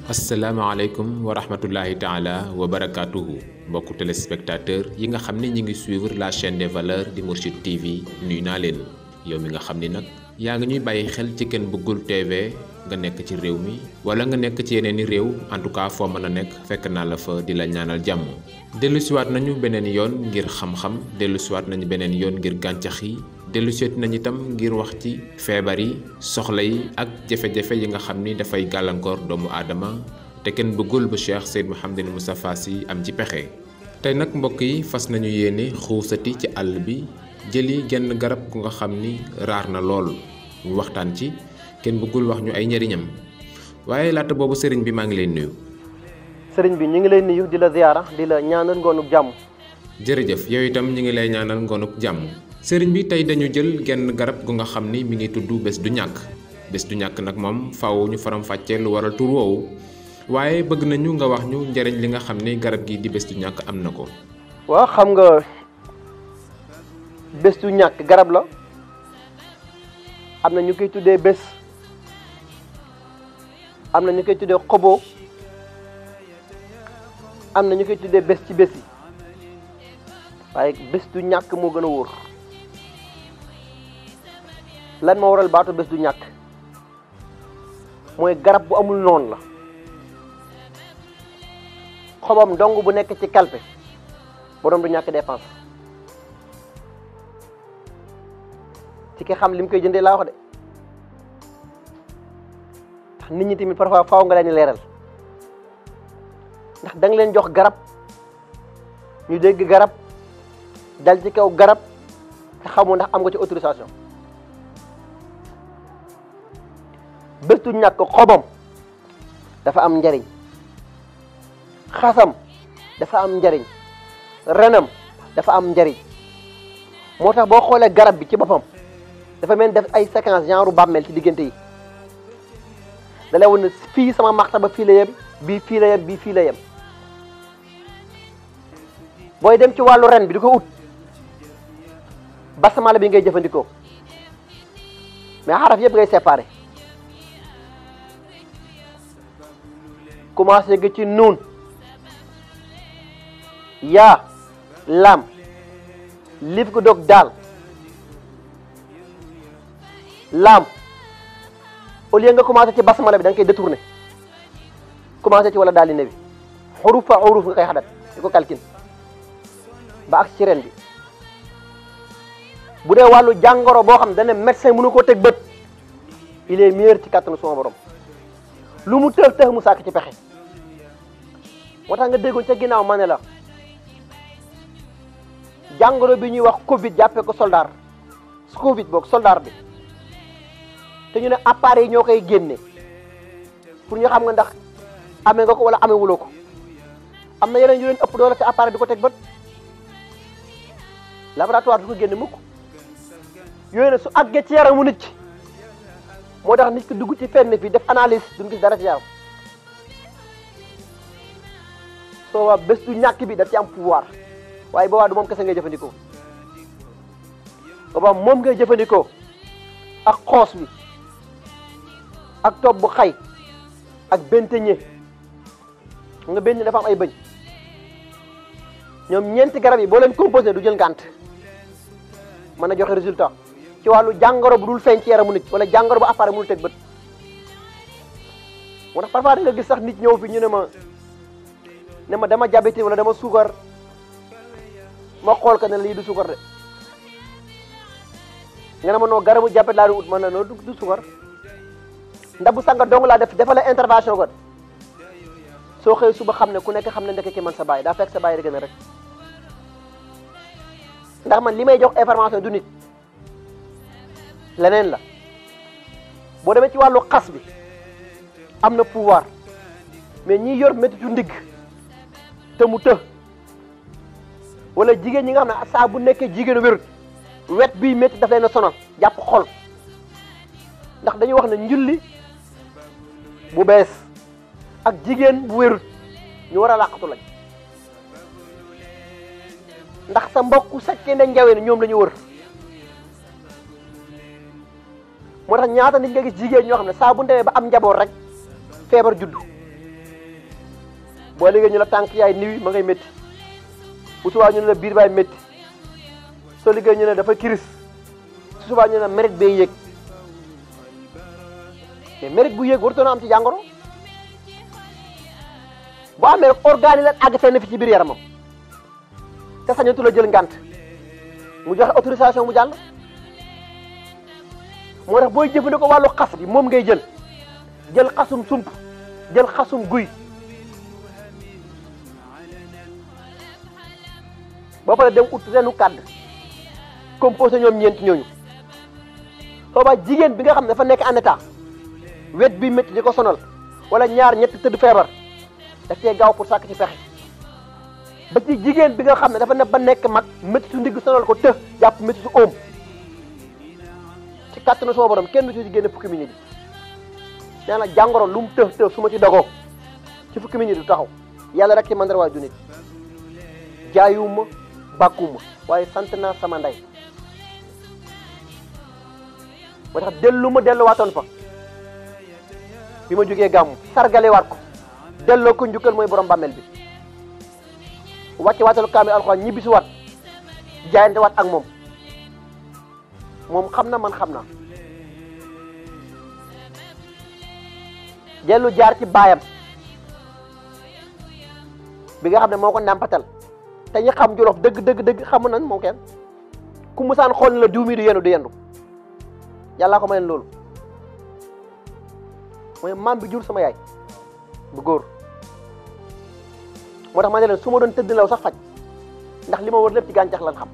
asalaamaaleykum wa rahmatullahi taala wa barakaatuhu mbokku téléspectateur yi nga xam ne ñi ngi suivre la chaîne des valeurs di Mourchid TV nuyu naa leen yow mi nga xam ni nag yaa ngi ñuy bàyyi xel ci Ken Bëggul TV nga nekk ci réew mi wala nga nekk ci yeneen i réew en tout cas foo mën a nekk fekk naa la fa di la ñaanal jàmm dellusiwaat nañu beneen yoon ngir xam-xam dellusiwaat nañu beneen yoon ngir gàncax yi dellusiwaat nañu itam ngir wax ci feebar yi soxla yi ak jafe-jafe yi nga xam ni dafay gàllankoor doomu aadama te kenn bëggul bu Cheikh Seyd Mouhamadou Moustapha Sy am ci pexe. tey nag mbokk yi fas nañu yéene xuusati ci àll bi jëli genn garab gu nga xam ni raar na lool ñu waxtaan ci kenn bëggul wax ñu ay njëriñam waaye laata boobu sëriñ bi maa ngi lay nuyu. sëriñ bi ñu ngi lay nuyu di la ziyaara di la ñaanal ngoonuk jàmm. jërëjëf yow itam ñu ngi lay ñaanal ngoonuk jàmm. sëriñ bi tey dañu jël genn garab gu nga xam ni mi ngi tudd bés du ñàkk bés du ñàkk nag moom faaw ñu faram fàccee lu waral tur woowu waaye bëgg nañu nga wax ñu njëriñ li nga xam ni garab gi di bés du ñàkk am na ko. waaw xam nga bés du ñàkk garab la am na ñu koy tuddee bés am na ñu koy tuddee xobo am na ñu koy tuddee bés ci bés yi waaye bés du ñàkk moo gën a wóor. lan moo waral baatu bés du ñàkk mooy garab bu amul noonu la xobam dong bu nekk ci kalpe borom du ñàkk dépense ci ki xam li mu koy jëndee laa wax de ndax nit ñi tamit parfois faaw nga leen leeral ndax da nga leen jox garab ñu dégg garab dal ci kaw garab te xamoo ndax am nga ci autorisation. bés du ñàkk xobam dafa am njariñ xasam dafa am njariñ renam dafa am njariñ moo tax boo xoolee garab bi ci boppam dafa mel def ay séquence genre bàmmeel ci diggante yi da lay woon ne fii sama martaba fii la yem bii fii la yem bii fii la yem booy dem ci wàllu ren bi di ko ut basmala bi ngay jëfandikoo mais xaraf yëpp ngay séparé commencé nga ci nuun yaa lam lif ko dog daal lam au lieu nga commencé ci basmala bi da nga koy détourné commencé ci wala daal di ne bi xuruf fa xuruf nga koy xadat di ko calcul ba ak ci ren bi bu dee wàllu jàngoro boo xam dana médecin mënu koo teg bët il est meilleur ci kàttanu suma borom lu mu tëx mu sàkk ci pexe moo tax nga déggoon ca ginnaaw ma ne la jàngoro bi ñuy wax Covid jàppee ko soldat Covid boog soldat bi te ñu ne appareil yi ñoo koy génne pour ñu xam nga ndax amee nga ko wala amee wuloo ko am na yeneen yu leen ëpp doole ci appareil du ko teg bët laboratoire du ko génne mukk yooyu ne su àggee ci yaramu nit ki moo tax nit ki dugg ci fenn fii def analyse duñ gis dara ci yaram soo waa bés du ñàkk bi daf ci am pouvoir waaye boobaa du moom kese ngay jëfandikoo boobaa moom ngay jëfandikoo ak xoos bi ak topp bu xay ak benteñe nga benn dafa am ay bëñ ñoom ñeenti garab yi boo leen composé du jël ngànt mën a joxe résultat ci wàllu jàngoro bu dul feeñ ci yaramu nit wala jàngoro bu appareil mënul teg bët moo tax parfois da nga gis sax nit ñëw fi ñu ne ma dama diabète wala dama suukar ma xool ko ne lii du suukar de nga ne ma noo garabu diabète laa di ut man na noo du suukar ndax bu sanga dong laa dafa la intervention ko soo xëy suba xam ne ku nekk xam ne ndeke ki man sa baay daa fekk sa baay rek na rek ndax man li may jox information du nit leneen la boo demee ci wàllu xas bi am na pouvoir mais ñi yor méttitu ndigg te mu të wala jigéen ñi nga xam ne saa bu nekkee jigéenu wérut wet bii métti daf leen a sonal jàpp xol ndax dañuy wax ne njulli bu bees ak jigéen bu wérut ñu war a làqatu lañ ndax sa mbokku sakkee ne njawee ne ñoom la ñu wër moo tax ñaata nit nga gis jigéen ñoo xam ne saa bu demee ba am njaboot rek feebar juddu boo liggéey ñu la tànk yaay niwi ma ngay métti bu subaa ñu ne la biir baay métti soo liggéey ñu ne dafa kiris su subaa ñu ne mérite bay yéeg mais mérite bu yéeg warutoon am ci jàngoro boo amee rek organe yi la àgg fenn fi ci biir yaramam te sañatu la jël ngànt mu joxe autorisation mu jàll moo tax booy jëfandikoo wàllu xas bi moom ngay jël xasum sump jël xasum guy ba pare dem ut renu kàdd composé ñoom ñeenti ñooñu sooba jigéen bi nga xam ne dafa nekk en état wet bi métti di ko sonal wala ñaar ñetti tëdd feebar daf cee gaaw pour sàkk ci pexe ba ci jigéen bi nga xam ne dafa ne ba nekk mag métti su ndigg sonal ko të jàpp métti su óom ci kàttanu sama borom kenn du ci génne fukki minute yi nee na jàngoro lu mu të su ma ci dogoo ci fukki minute du taxaw yàlla rek ci man dara waaye du nit jaayuma bàkkuma waaye sant naa sama ndey ba tax delluwaatoon fa bi ma jógee gàmmu sargale waat ko delloo ko njukkal mooy borom bàmmeel bi wàcce waatalu kaamil alxuraan ñibbi si waat jaayante waat ak moom xam na man xam naa dellu jaar ci baayam bi nga xam ne moo ko nàmpatal te ñi xam Jolof dëgg xamu nañ moo kenn ku musaan xool ne la diw mi du yendu yàllaa ko mayen loolu mooy maam bi jur sama yaay bu góor moo tax ma ne leen su ma doon tëdd law sax faj ndax li ma war lépp ci gàncax lan xam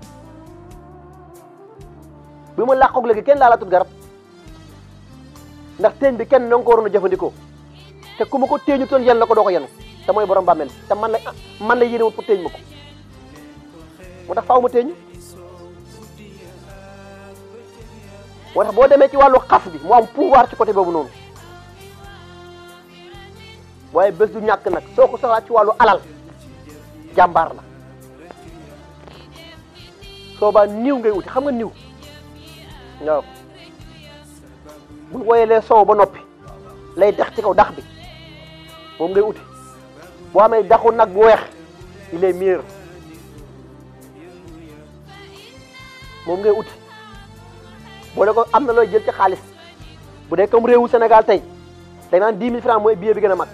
bi ma làqoog léegi kenn laalatut garab ndax teeñ bi kenn na nga ko waroon a jëfandikoo te ku ma ko teeñu toon yen la ko doo ko yenu te mooy borom bàmmeel te man la yéene wut pour teeñ ma ko moo tax faaw ma teeñu moo tax boo demee ci wàllu xas bi mu am pouvoir ci côté boobu noonu waaye bés du ñàkk nag soo ko soxlaa ci wàllu alal jàmbaar la soo baa niw ngay uti xam nga niw waaw bu woyelee soow ba noppi lay dex ci kaw dax bi moom ngay uti boo amee daxu nag bu weex il est meilleur moom ngay uti boo ne ko am na looy jël ci xaalis bu dee comme réewu Sénégal tey da naan 10 000 francs mooy billet bi gën a mag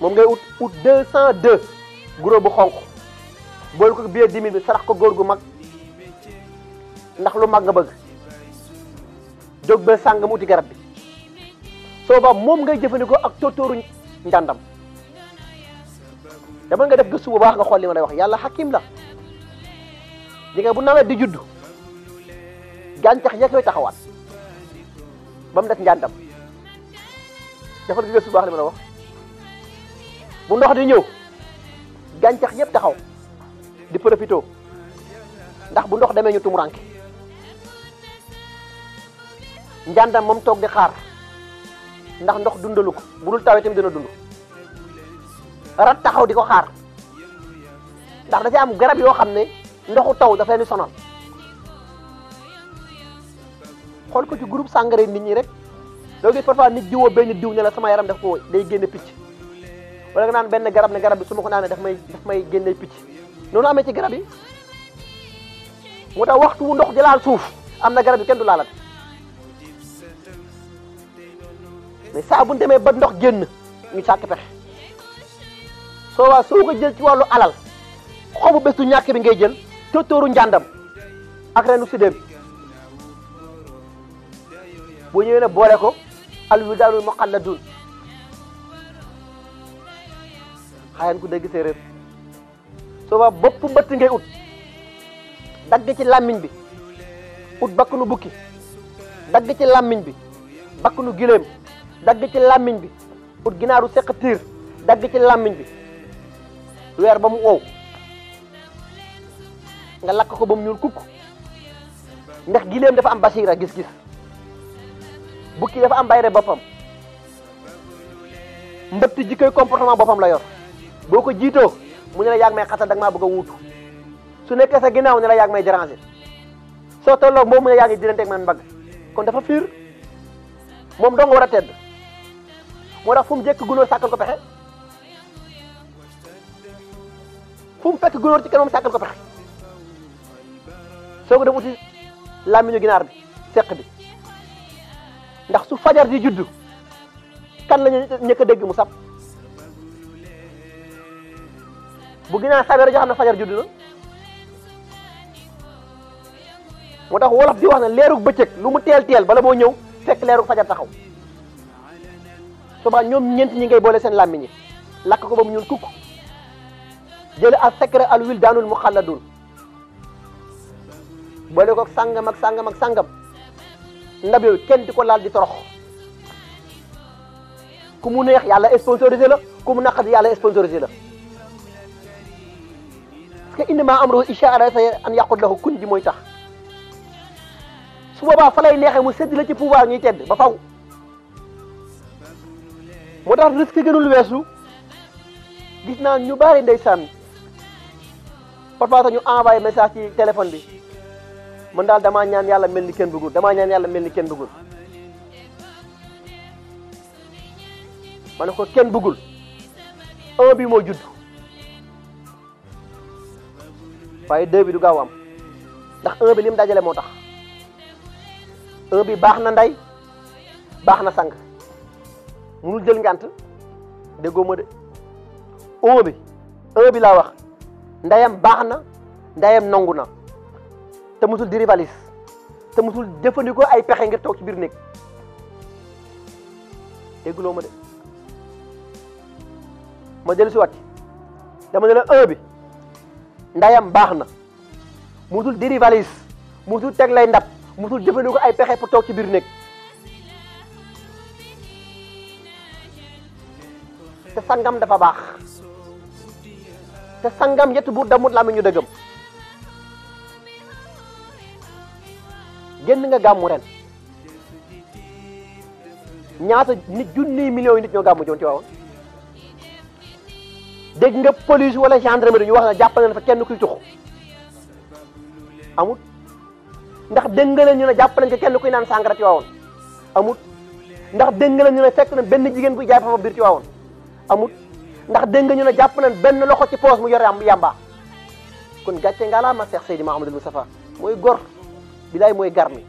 moom ngay ut 202 guro bu xonq boole ko billet 10 000 bi sarax ko góor gu mag ndax lu mag nga bëgg jóg ba sàngam uti garab bi soo ba moom ngay jëfandikoo ak tóortóoru njàndam dama nga def gëstu bu baax nga xool li ma lay wax yàlla xakim la di nga bu nawet di judd gàncax ya koy taxawaat ba mu des njàndam defal nga gëstu bu baax li ma la wax bu ndox di ñëw gàncax yëpp taxaw di profito ndax bu ndox demee ñu tumuranke njàndam moom toog di xaar ndax ndox dundalu ko bu dul tawee tamit dina dund rat taxaw di ko xaar ndax da ci am garab yoo xam ne ndoxu taw dafa leen di sonal xool ko ci groupe sàngara nit ñi rek doo gis parfois nit jiwoo benn diw ne la sama yaram daf ko day génne picc wala nga naan benn garab ne garab bi su ma ko naanee daf may génne picc noonu amee ci garab yi moo tax waxtu wu ndox di laal suuf am na garab yi kenn du laalat mais saa bu ñu demee ba ndox génn ñu sàkk pexe soo ko jël ci wàllu alal xobu bés du ñàkk bi ngay jël tóotóoru njàndam ak renu sidéem boo ñëwee ne boole ko alwidaanul muqalladun xayan ku dégg séeréer soo bopp mbëtt ngay ut dagg ci làmmiñ bi ut bakkanu bukki dagg ci làmmiñ bi bakkanu giléem dagg ci làmmiñ bi ut ginaaru seq tiir dagg ci làmmiñ bi weer ba mu wow nga lakk ko ba mu ñuul kukk ndax giléem dafa am basiira gis-gis bukki dafa am bayre boppam mbëtt jikkoy comportement boppam la yor boo ko jiitoo mu ne la yaag may xatal da nga maa bëgg a wuutu su nekkee sa ginnaaw ne la yaag may déranger soo tolloo moom mu ne yaa ngi diranteeg man mbagg kon dafa fiir moom doo nga war a tedd moo tax fu mu jekk gunóor sàkkal ko pexe fu mu fekk gunóor ci kanam sàkkal ko pexe soo ko dem uti làmmiñu ginaar bi seq bi ndax su fajar di juddu kan la ñu ñëkk a dégg mu sab bu ginaar sabee joo xam ne fajar juddu na moo tax wolof di wax ne leerug bëccëg lu mu teel bala moo ñëw fekk leerug fajar taxaw suba ñoom ñeent ñi ngay boole seen làmmiñ yi lakk ko ba mu ñuul kukk jële al secret al wildaanul muxalladun boole ko sàngam ak sàngam ak sàngam ndab yooyu kenn di ko laal di torox ku mu neex yàlla sponsorisé la ku mu naqadi yàlla sponsorisé la parce que innama amruhu izaa araada an yaqula lahu kun ji mooy tax su boobaa fa lay neexee mu sédd la ci pouvoir ñuy tedd ba faw moo tax risque gënul weesu gis naa ñu bari ndeysaan parfois sax ñu envoyé message ci téléphone bi man daal damaa ñaan yàlla mel ni kenn bëggul damaa ñaan yàlla mel ni kenn bëggul ma ne ko kenn bëggul un bi moo judd waaye deux bi du gaaw am ndax un bi lim dajale moo tax un bi baax na ndey baax na sang munul jël ngant déggoo ma de un bi laa wax ndeyam baax na ndeyam nangu na te musul di rivalis te musul jëfandikoo ay pexe ngir toog ci biir néeg dégguloo ma de ma jël si waat dama ne la un bi ndeyam baax na musul di rivalis musul teg lay ndab musul jëfandikoo ay pexe pour toog ci biir néeg te sangam dafa baax te sangam yett buur damut laa mi ñu dëggam génn nga gàmmu ren ñaata nit junniy millions yi nit ñoo gàmmu joon ci waawoon dégg nga police wala gendarmerie ñu wax na jàppale na fa kenn kuy tuxu amut ndax dégg nga leen ñu ne jàppale nga kenn kuy naan sàngara ci waawoon amut ndax dégg nga leen ñu ne fekk na benn jigéen buy jaay fa biir ci waawoon amut ndax dégg nga ñu ne jàpp nañ benn loxo ci poos mu yor yàmba kon gàcce nga laa ma Seex Seydi Mouhamadul Moustapha mooy gor bilaay mooy garmi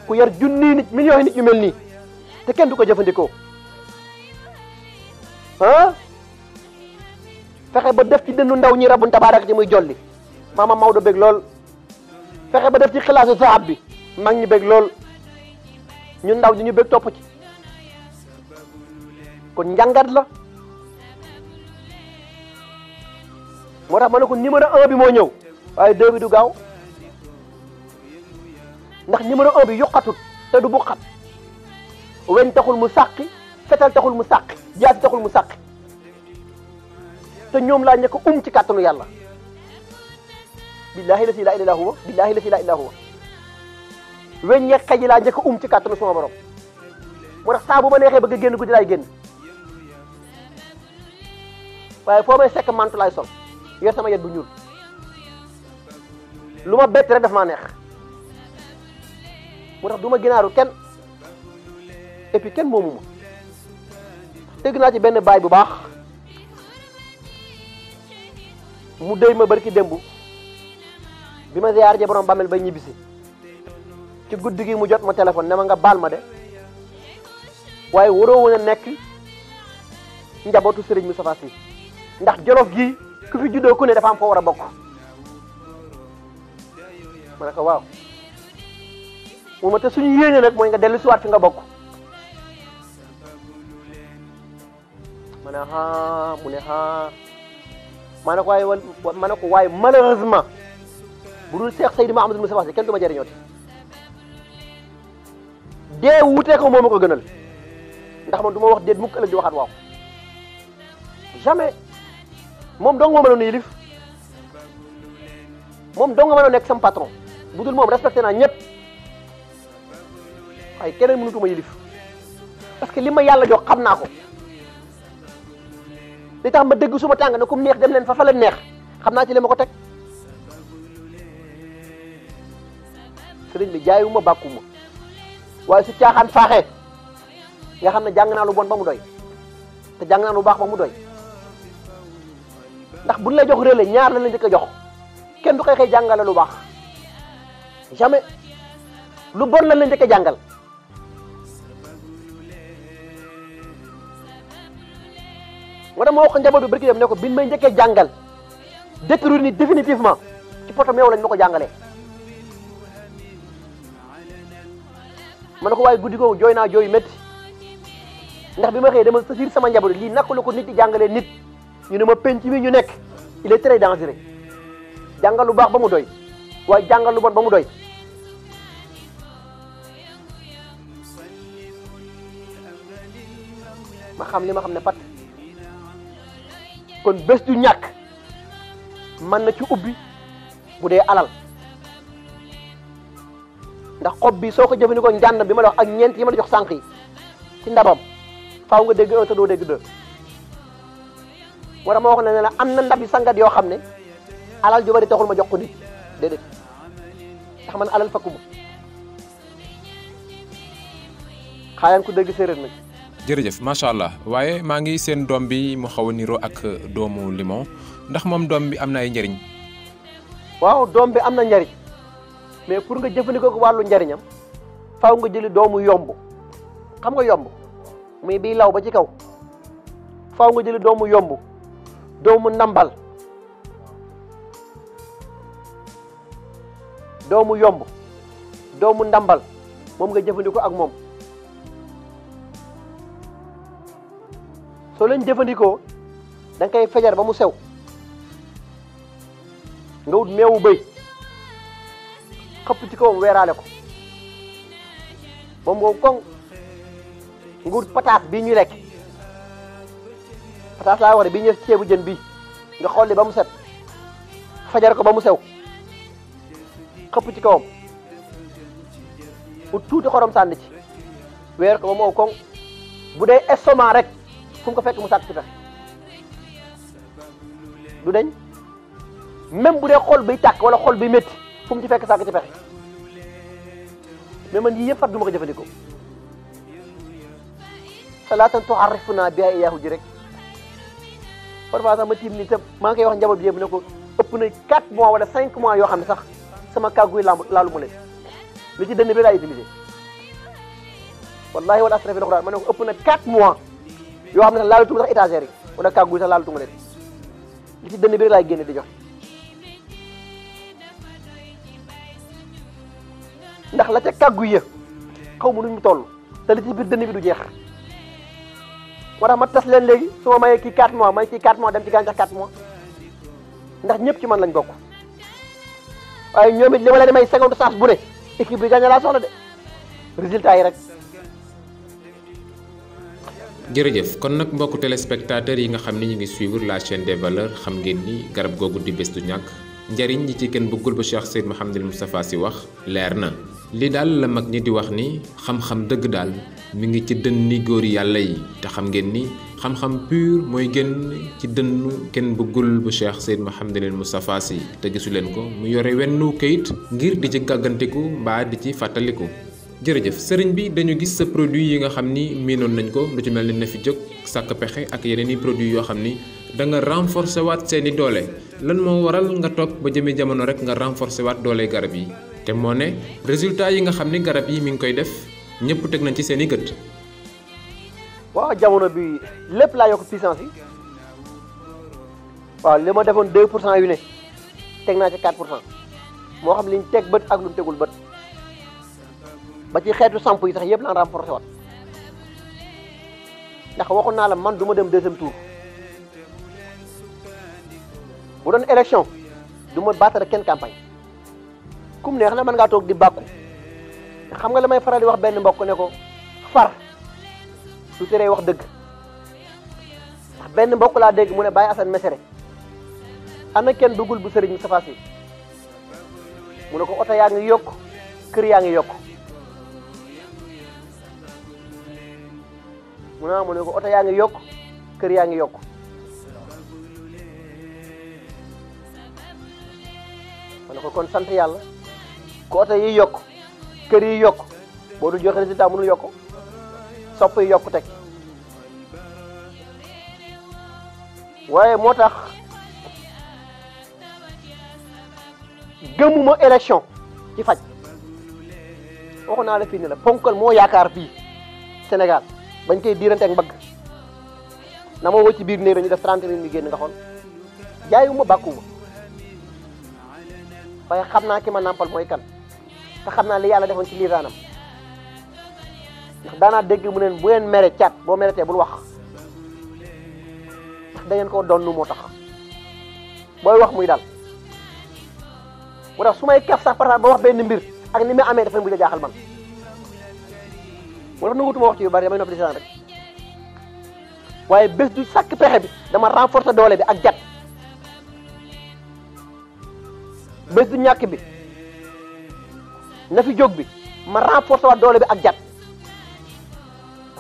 ku yor junniy nit millions yi nit yu mel nii te kenn du ko jëfandikoo fexe ba def ci dëndu ndaw ñi rabun tabaaraka ci muy jolli maama Maodo bég lool fexe ba def ci xilaasu sahab bi mag ñi bég lool ñun ndaw ñi ñu bég topp ci kon njàngat la moo tax ma ne ko numéro 1 bi moo ñëw waaye 2 bi du gaaw ndax numéro 1 bi yuqatut te du buqat weñ taxul mu sàqi fetal taxul mu sàqi jaasi taxul mu sàqi te ñoom laa ñëkk ci kàttanu yàlla billahi la si laa ilaaha huwa billahi la si laa ilaaha huwa weñ ñeeg xëy laa njëkk ci kàttanu sama borom moo tax saa bu ma neexee bëgg a génn guddi laay génn waaye foo may sekk mantu laay sol yor sama yet bu ñuul lu ma bett rek daf maa neex moo tax du ma ginaaru kenn et puis kenn moomu ma dégg naa ci benn baay bu baax mu déy ma barki démb bi ma ziyaar je borom bàmmeel bay ñibbisi ci guddi gi mu jot ma téléphone ne ma nga baal ma de waaye waroo woon a nekk njabootu Serigne Moustapha Sy ndax Jolof gi ku fi juddoo ku ne dafa am foo war a bokk ma ne ko waaw mu ma te suñu yéene nag mooy nga dellu si waat fi nga bokk ma ne mu ne ma ne ko waaye ma ne ko waaye malheureusement bu dul Seex Seydi Mouhamadou Moustapha Sy kenn du ma jëriñooti dee wutee ko moom a ko gënal ndax man du ma wax déet mukk ëllëg di waxaat waaw jamais moom dong moo mënoon yilif moom dong nga mënoon nekk sam patron bu dul moom respecté naa ñëpp waaye keneen mënutuma yilif parce que li ma yàlla jox xam naa ko li tax ma dégg suma tàng ne ku neex dem leen fa leen neex xam naa ci li ma ko teg sëriñ bi jaayuma bàkkuma waaye su caaxaan faaxee nga xam ne jàng naa lu bon ba mu doy te jàng naa lu baax ba mu doy. ndax buñ lay jox relais ñaar la njëkk a jox kenn du xëy jàngale lu baax jamais lu bon la njëkk a jàngal. moo tax ma wax ko njaboot bi barki dem ne ko biñ may njëkkee jàngal détruire ni définitivement ci poto meew lañ ma ko jàngalee. ma ne ko waaye guddi googu jooy naa jooy métti ndax bi ma xëyee dama saisir sama njaboot lii naka la ko nit di jàngalee nit ñu ne ma penc mi ñu nekk il est très dangereux jàngal lu baax ba mu doy waaye jàngal lu bon ba mu doy. ma xam li ma xam ne pat kon bés du ñàkk mën na ci ubbi bu dee alal ndax xob bi soo ko jëfandikoo njànd bi ma la wax ak ñeent yi ma la jox sànq yi ci ndabam faaw nga dégg un te doo dégg deux. war a ma wax ne la am na ndab yi sangat yoo xam ne alal ju bari taxul ma jox ko nit déedéet ndax man alal fakku ma xaayaan ku dégg séeréer nag. jërëjëf macha allah waaye maa ngi seen doom bi mu xaw a niroo ak doomu limon ndax moom doom bi am na ay njëriñ. waaw doom bi am na njëriñ mais pour nga jëfandikoo ko wàllu njëriñam faaw nga jëli doomu yomb xam nga yomb muy bii law ba ci kaw faaw nga jëli doomu yomb doomu ndambal doomu yomb doomu ndambal moom nga jëfandikoo ak moom. soo leen jëfandikoo da nga koy fejar ba mu sew nga wut meewu bëy xëpp ci kawam weeraale ko moom boobu koŋ nga wut pataas bii ñuy lekk pataas laa wax de bii ñëw ci ceebu jën bii nga xolli ba mu set fajar ko ba mu sew xëpp ci kawam wut tuuti xorom sànni ci weer ko ba mu wow koŋ bu dee estomac rek fu mu ko fekk mu sàkk ci pexe du deñ même bu dee xol biy tàkk wala xol biy métti fu mu ci fekk sàkk ci pexe mais man yii yëpp fat du ma ko jëfandikoo salaatan tu'arrifuna biha iyyahu ji rek parfois sax ma tiim ni te maa ngi koy wax njaboot bi yëpp ne ko ëpp na 4 mois wala 5 mois yoo xam ne sax sama kàggu yi laalu mu leen li ci dënn bi laay utilisé wallahi wala asra fi alquran ma ne ko ëpp na 4 mois yoo xam ne sax laalu tuma sax étagère yi wala kàggu yi sax laalu tuma leen li ci dënn bi laay génne di jox ndax la ca kàggu yi xaw ma nuñ mu toll te li ci biir dënn bi du jeex moo tax ma tas leen léegi su ma mayee kii 4 mois may kii 4 mois dem ci gàncax 4 mois ndax ñëpp ci man lañ bokk waaye ñoom it li ma leen may seconde chance bu ne équipe bi gagné laa soxla de résultat yi rek. jërëjëf kon nag mbokku téléspectateurs yi nga xam ni ñu ngi suivre la chaîne des valeurs xam ngeen ni garab googu di bés du ñàkk njariñ ñi ci kenn bëggul ba Cheikh Seyd Mouhamadul Moustapha Sy wax leer na li daal la mag ñi di wax ni xam-xam dëgg daal mi ngi ci dënni góor yàlla yi te xam ngeen ni xam-xam pur mooy génn ci dënnu kenn bëggul bu Cheikh Seyd Mouhamadul Moustapha Sy te gisu leen ko mu yore wennu kayit ngir di ci gàggantiku mbaa di ci fàttaliku. jërëjëf sëriñ bi dañu gis sa produit yi nga xam ni miinoon nañ ko lu ci mel ni na fi jóg sàkk pexe ak yeneen i produits yoo xam ni da nga renforcer waat seeni doole lan moo waral nga toog ba jëmi jamono rek nga renforcer waat doole garab yi te moo ne résultat yi nga xam ni garab yi mi ngi koy def ñëpp teg nañ ci seen i gët. waaw jamono bi lépp laa yokk puissance yi waaw li ma defoon 2% yu ne teg naa ci 4% moo xam liñ teg bët ak lu mu tegul bët. ba ci xeetu samp yi sax yëpp la renforcé waat ndax waxoon naa la man du ma dem deuxième tour bu doon élection du ma battre kenn campagne kum neex na mën ngaa toog di bàkku xam nga la may faral di wax benn mbokk ne ko far su teree wax dëgg ndax benn mbokk laa dégg mu ne Baye Assane Mesere ana kenn duggul bu Serigne Moustapha Sy mu ne ko oto yaa ngi yokk kër yaa ngi yokk mu ne ko oto yaa ngi yokk kër yaa ngi yokk ma ne ko kon sant yàlla ko oto yi yokk kër yi yokk boo dul joxe résultat mënul yokk sopp yi yokku teg waaye moo tax gëmuma élection ci faj waxu naa la fii ni la ponkal moo yaakaar fii Sénégal bañ koy diirante ak mbagg na ma woo ci biir néeg ñu def 30 minutes ñu génn nga xool jaayuma bàkkuma waaye xam naa ki ma nàmpal mooy kan te xam naa li yàlla defoon ci liiraanam ndax daanaa dégg mu neen bu ngeen mere caat boo meretee bul wax ndax da ngeen koo donnu moo tax booy wax muy dal moo tax su may kaf sax par ba wax benn mbir ak ni muy amee dafa mujj a jaaxal man moo tax nangutuma wax ci yu bari damay noppi di rek waaye bés du sàkk pexe bi dama renforcer doole bi ak jat bés du ñàkk bi na fi jóg bi ma renforcer waat doole bi ak jat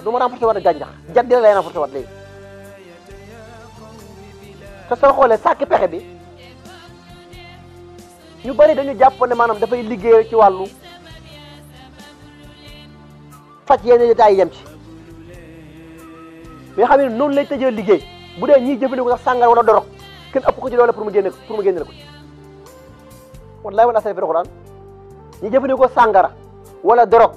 du ma renforcer waat ak gàncax jat dina lay renforcer waat léegi te soo xoolee sàkk pexe bi ñu bari dañu jàpp ne maanaam dafay liggéey ci wàllu faj yenn détails yi yem ci mais xam ne noonu lay tëjee liggéey bu dee ñiy jëfandikoo sax sàngara wala dorog kenn ëpp ko ci doole pour mu génne ko ci wallahi wala say fi alxuraan ñi jëfandikoo sàngara wala dorog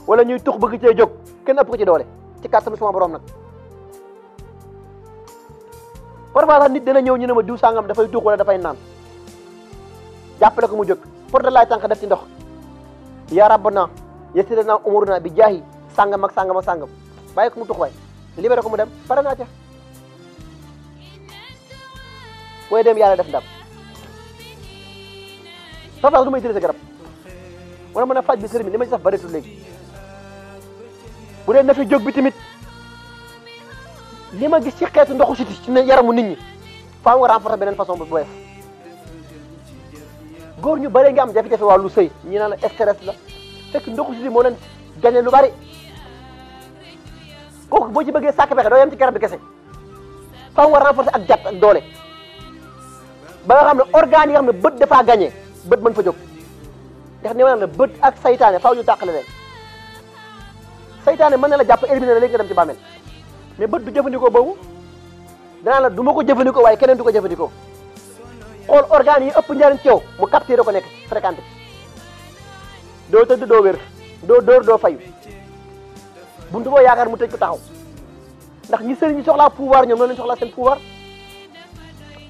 wala ñuy tux bëgg cee jóg kenn ëpp ko ci doole ci kàttanu sama borom nag parfois sax nit dana ñëw ñu ne ma diw sàngam dafay tux wala dafay naan jàppale ko mu jóg pour de laay tànk def ci ndox ya rabbana yassir lana umurana bi jaahi sàngam ak sàngam ak sàngam bàyyi ko mu tux waay libéré ko mu dem pare naa ca booy dem yàlla def ndam sax du may utiliser garab wala mën a faj bi sëriñ bi li ma ci saf bëreetul léegi bu dee na fi jóg bi tamit li ma gis ci xeetu ndoxu siti ci yaramu nit ñi faaw nga renforcer beneen façon bu bees góor ñu bëree nga am jafe-jafe wàllu sëy ñi naan la stress la fekk ndoxu siti moo leen gagné lu bari kooku boo ci bëggee sàkk pexe doo yem ci garab bi kese faaw nga renforcer ak jàpp ak doole ba nga xam ne organes yi nga xam ne bët dafaa gagné bët mën fa jóg ndax nee naa la bët ak saytaane faaw ñu tàqale leen saytaane mën na la jàpp éliminer la léegi nga dem ci bàmmeel mais bët du jëfandikoo boobu danaa la du ma ko jëfandikoo waaye keneen du ko jëfandikoo xool organes yi ëpp njariñ ci yow mu capturé ko nekk fréquenté doo tëdd doo wér doo dóor doo fayu buntu boo yaakaar mu tëj ko taxaw ndax ñi sëriñ ñi soxlaa pouvoir ñoom noonu lañ soxlaa seen pouvoir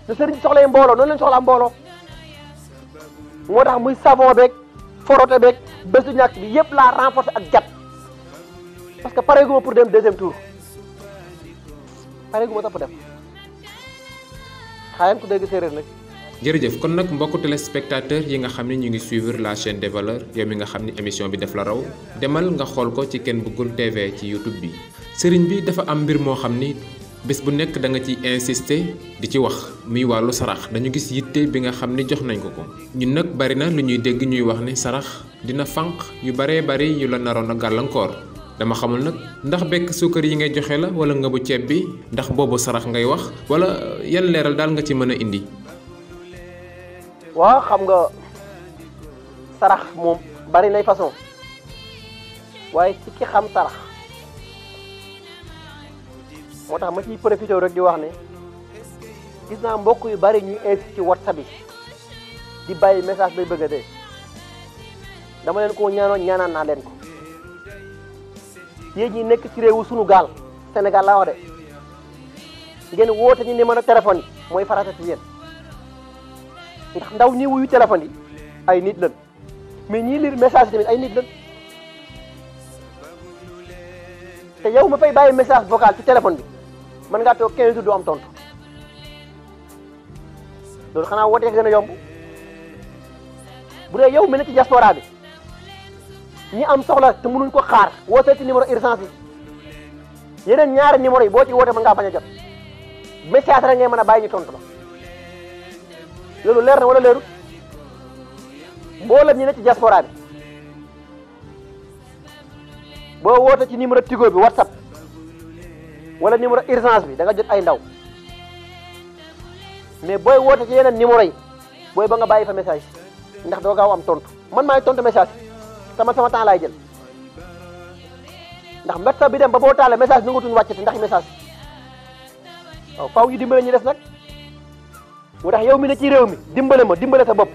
ne sëriñ ñi soxlaa mbooloo noonu lañ soxlaa mbooloo moo tax muy savon beeg forote beeg bésu ñàkk bi yëpp laa renforcer ak jat parce que pare gu ma pour dem deuxième tour pare gu ma sax pour dem xaayam ku dégg séeréer nag. jërëjëf kon nag mbokku téléspectateur yi nga xam ne ñu ngi suivre la chaîne des valeurs yow mi nga xam ne émission bi def la raw demal nga xool ko ci Ken Bougoul TV ci YouTube bi sëriñ bi dafa am mbir moo xam ni bés bu nekk da nga ci insister di ci wax muy wàllu sarax dañu gis yitte bi nga xam ne jox nañ ko ñun nag bari na lu ñuy dégg ñuy wax ne sarax dina fànq yu baree bari yu la naroon a gàllankoor dama xamul nag ndax bekk suukar yi ngay joxe la wala nga bu ceeb bi ndax boobu sarax ngay wax wala yan leeral daal nga ci mën a indi. waaw xam nga sarax moom bari nay façon waaye ci ki xam sarax moo tax ma ciy profité rek di wax ne gis naa mbokk yu bari ñuy insisté ci WhatsApp yi di bàyyi message bay bëgg a dee dama leen ko ñaanoon ñaanaan naa leen ko yéen ñi nekk ci réewu sunu gaal Sénégal laa wax de ngeen woote ñu numéro téléphone yi mooy farata ci yéen ndax ndaw ñi wuyu téléphone yi ay nit lañ mais ñii lire message yi tamit ay nit lañ te yow ma fay bàyyi message vocal ci téléphone bi mën ngaa toog 15 jours doo am tontu loolu xanaa wootee gën a yomb bu dee yow mel na ci diaspora bi ñi am soxla te mënuñ ko xaar wootee ci numéro urgence yi yeneen ñaari numéro yi boo ci wootee mën ngaa bañ a jot message rek ngay mën a bàyyi ñu tontu la loolu leer na wala leerul mboolem ñi ne ci diaspora bi boo woote ci numéro Tigo bi WhatsApp wala numéro urgence bi da nga jot ay ndaw mais booy woote ci yeneen numéro yi booy ba nga bàyyi fa message ndax doo gaaw am tontu man maay tontu message sama temps laay jël ndax médecin bi dem ba boo taalee message nangutuñ wàccati ndax message waaw faaw ñu dimbale ñu des nag moo tax yow mi ne ci réew mi dimbale sa bopp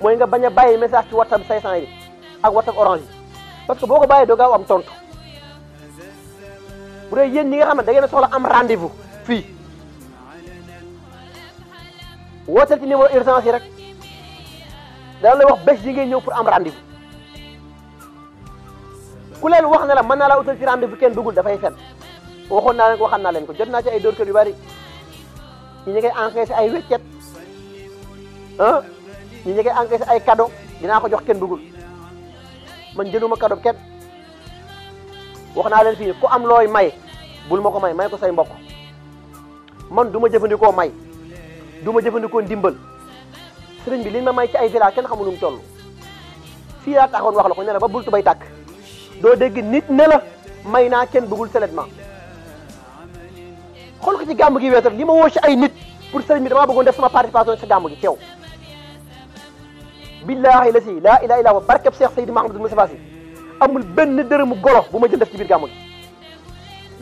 mooy nga bañ a bàyyi message ci WhatsApp 500 yi ak WhatsApp orange yi parce que boo ko bàyyee doo gaaw am tontu bu dee yéen ñi nga xam ne da ngeen a soxla am rendez-vous fii wooteel ci numéro urgence yi rek dana lay wax bés yi ngay ñëw pour am rendez-vous ku leen wax ne la mën naa laa utal ci rendez-vous kenn dugul dafay fen waxoon naa leen ko jot naa ci ay dóorkat yu bari ñi ñu koy encaissé ay weccet ñi ñu koy encaissé ay cadeau dinaa ko jox kenn dugul man jëluma cadeau kenn wax naa leen fii ku am looy may bul ma ko may ko say mbokk man du ma jëfandikoo may du ma jëfandikoo ndimbal sëriñ bi liñ ma may ci ay village kenn xamul nu mu toll fii laa taxoon wax la ko ne la ba bul tubay tàkk doo dégg nit ne la may naa kenn bëggul seulement xool ko ci gàmm gi weesal li ma woo ci ay nit pour sëriñ bi damaa bëggoon def sama participation ci gàmm gi teew billaahi la si laa ilaaha illa huwa barkeb Cheikh Seydi Mahamadou Moustapha Sy amul benn dërëmu golo bu ma jël def ci biir gàmm gi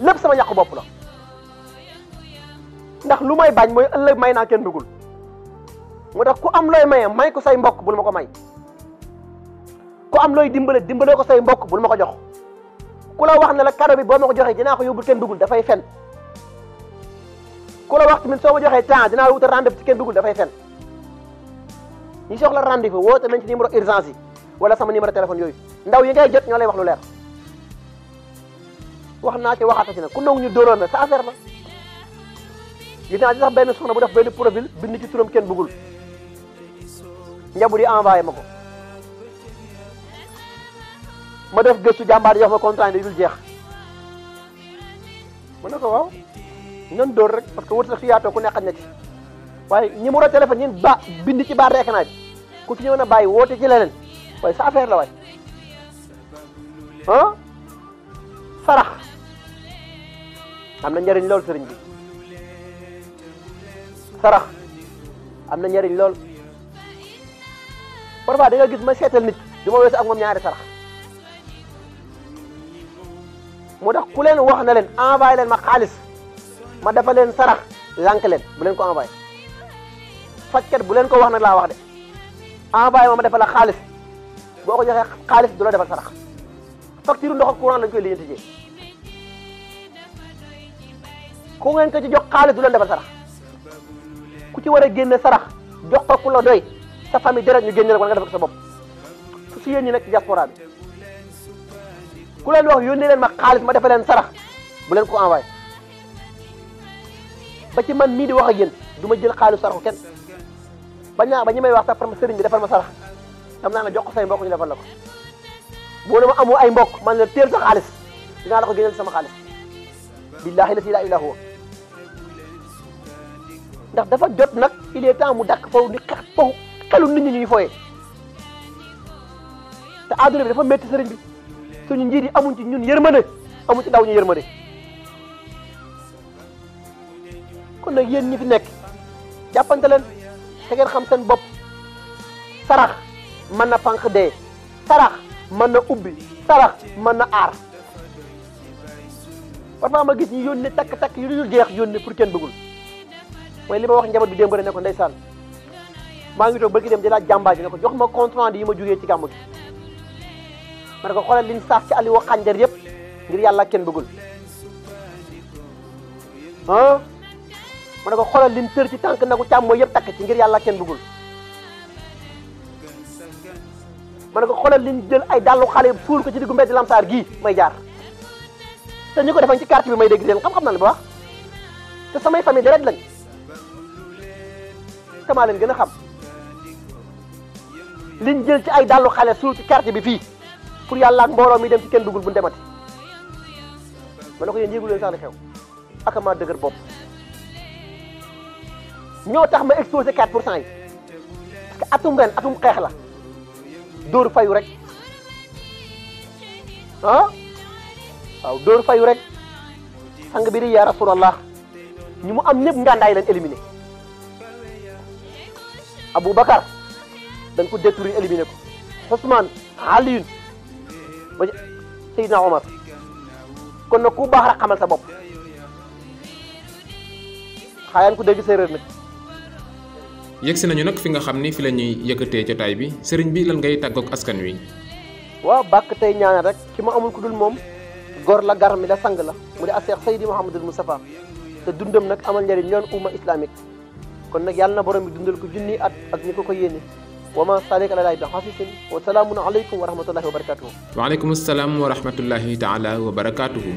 lépp sama ñàkk bopp la ndax lu may bañ mooy ëllëg may naa kenn bëggul moo tax ku am looy maye may ko say mbokk bul ma ko may ku am looy dimbale ko say mbokk bul ma ko jox ku la wax ne la cadeau bi boo ma ko joxee dinaa ko yóbbul kenn bëggul dafay fen ku la wax tamit soo ma joxee temps dinaa la wutal rendez-vous ci kenn bëggul dafay fen ñi soxla rendez-vous woote nañ ci numéro urgence yi wala sama numéro téléphone yooyu ndaw yi ngay jot ñoo lay wax lu leer wax naa ci waxaata ci nag ku nangu ñu dóoroon na sa affaire la gis naa ci sax benn soxna bu def benn profil bind ci turam kenn bëggul njaboot yi envoyé ma ko ma def gëstu jàmbaar jox ma contrat yi dul jeex ma ne ko waaw ñun dóor rek parce que wër sax fi yaatoo ku nekkat na ci waaye numéro téléphone ñun ba bind ci barre écran bi ku ci ñëw na bàyyi woote ci leneen waaye sa affaire la waay sarax am na njëriñ lool sëriñ bi sarax am na njëriñ lool parfois da nga gis ma seetal nit du ma weesu ak moom ñaari sarax moo tax ku leen wax na leen envoyé leen ma xaalis ma dafa leen sarax lànk leen bu leen ko envoyé fajkat bu leen ko wax nag laa wax de envoyé ma defal la xaalis boo ko joxee xaalis du la defal sarax facture ndox ak courant lañ koy lijjanti jee ku ngeen ko ci jox xaalis du leen defal sarax ku ci war a génne sarax jox ko ku la doy sa famille deret ñu génne rek wala nga def ko sa bopp su si yéen ñi nekk ci diaspora bi ku leen wax yónnee leen ma xaalis ma defal leen sarax bu leen ko envoyé ba ci man mii di wax ak yéen du ma jël xaalis saraxu kenn ba ñu may wax sax par sëriñ bi defal ma sarax xam naa nga jox ko say mbokk ñu defal la ko boo dama amoo ay mbokk man la teel sa xaalis dinaa la ko génneel sama xaalis billahi la ilaha illa huwa ndax dafa jot nag il est temps mu dakk foofu ni foofu xelu nit ñi ñuy fooyee te àdduna bi dafa métti sëriñ bi suñu njiit yi amuñ ci ñun yërmande amuñ ci daw ñu yërmande kon nag yéen ñi fi nekk jàppante leen te ngeen xam seen bopp sarax mën na fànq dee sarax mën na ubbi sarax mën na aar parfois ma gis ñu yónnee takk-takk yu dul jeex yónnee pour kenn bëggul mooy li ma wax njaboot bi démb rek ne ko ndeysaan maa ngi toog ba ki dem di laaj jàmbaar ji ne ko jox ma compte rendu yi ma jógee ci gàmmu gi ma ne ko xoolal liñ saaf ci ali wa xànjar yëpp ngir yàlla kenn bëggul ma ne ko xoolal liñ tër ci tànk nagu càmmooy yëpp takk ci ngir yàlla kenn bëggul ma ne ko xoolal liñ jël ay dàllu xale yëpp suul ko ci diggu mbedd lamsaar gii may jaar te ñu ko defañ ci quartier bi may dégg leen xam-xam na li ba wax te samay famille direct lañ tamaa leen gën a xam liñ jël ci ay dàllu xale suul ci quartier bi fii pour yàlla ak mbooloo mi dem ci kenn dugul bu demati ma ne ko yéen yéegu leen sax li xew ak ma dëgër bopp ñoo tax ma exposé 4% yi parce que atum ren atum xeex la dóor fayu rek waaw dóor fayu rek sang bi di yaa rasulallah ñi mu am ñëpp ngàndaay leen éliminé Aboubacar dañ ko détruire éliminé ko Ousmane Alioune ba Seydina Omar kon nag ku baax rek xamal sa bopp xaayaan ku dégg séeréer nag. yegsi nañu nag fi nga xam ni fi la ñuy yëkkatee jotaay bi sëriñ bi lan ngay tàggoog askan wi. waaw bàkk tey ñaanal rek ki ma amul ku dul moom góor la gar mi la sang la mu di Seex Seydi Mouhamadul Moustapha te dundam nag amal njëriñ ñoon umma islamique kon nag yàlla na borom bi dundal ko junni at ak ñi ko yéene wa ma salik ala bi xafisin wa salaamun aleykum wa rahmatullahi wa barakatuhu. waaleykum salaam wa rahmatullahi taala wa barakatuhu.